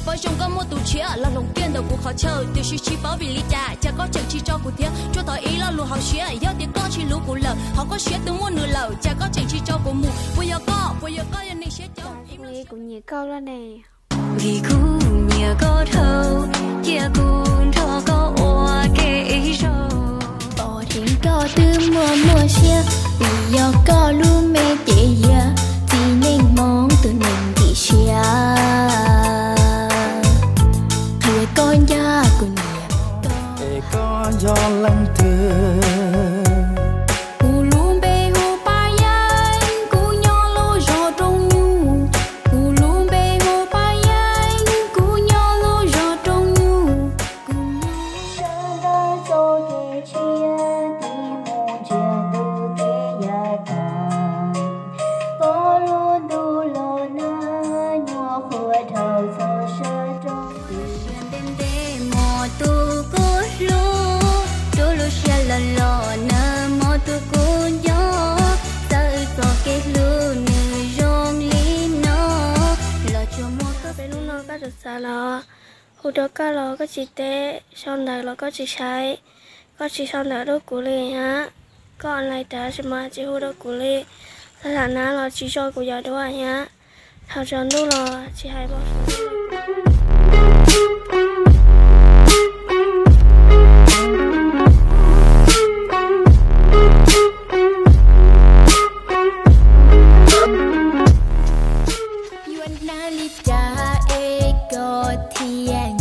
Pab zoo koj muaj tus tshiab los hloov kiag ntawm kuv qhov chaw, tiam sis tsis paub vim li cas, cas koj tseem tsis tso kuv thiab. Tsuas thov ib lo lus hauv siab, yog tias koj tsis hlub kuv lawm, hauv koj siab twb muaj nws lawm, cas koj tseem tsis tso kuv mus. Puas yog koj, puas yog koj yog neeg siab coob? Kuv nyiam koj loj ne. Vim kuv nyiam koj dhau, cia kuv nrog koj ua ke ib zaug. Pom dheev koj twb muaj muaj siab, vim yog koj lub me ces yog txiv neej Hmoob tus neeg dim siab. Qhia koj ncaj kuv nyiam koj, es koj yog leej twg? Kuv lub npe hu Paj Yeeb, kuv nyob lub zos Rooj Nyuj. Kuv lub npe hu Paj Yeeb, kuv nyob lub zos Rooj Nyuj. Kuv nyob sawv ntawm txoj kev tshiab, tig mus ntsia ntuj teb yav tag. Pom lub ntuj los nag, nyuam qhuav dhau txog sab roob. Lub siab ntev ntev hmo tus kuv hlub, rub lub siab los los nawb hmo tus kuv nco. Txawm txoj kev hlub nws zoo li no, los tsuas muaj koj. Peb hnub no koj txawm xav los, hu rau koj los koj tsis teb, sau ntawv los koj tsis saib, koj tsis sau ntawv rau kuv li hab. Koj online tas sis mas tsis hu rau kuv li, xav tham nab los tsis tso kuv cov duab hab. Thaum tsaus ntuj los tsis hais npau suav. Yuav nab li cas es koj thiaj